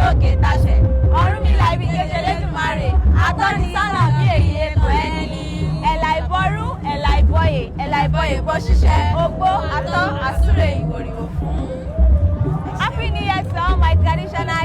òkè tasẹ̀. Ọ̀rúnmìlà ibi kejì Elédùmarè, atọ́nisọ́nà bí èyí ètò ẹni. Ẹ̀là ìbọrú, ẹ̀là ìbọyè, ẹ̀là ìbọyè bọ́ ṣíṣẹ́, ogbó, atọ́, àsúre, ìwòrìwò fún. Happy New Year to all my traditional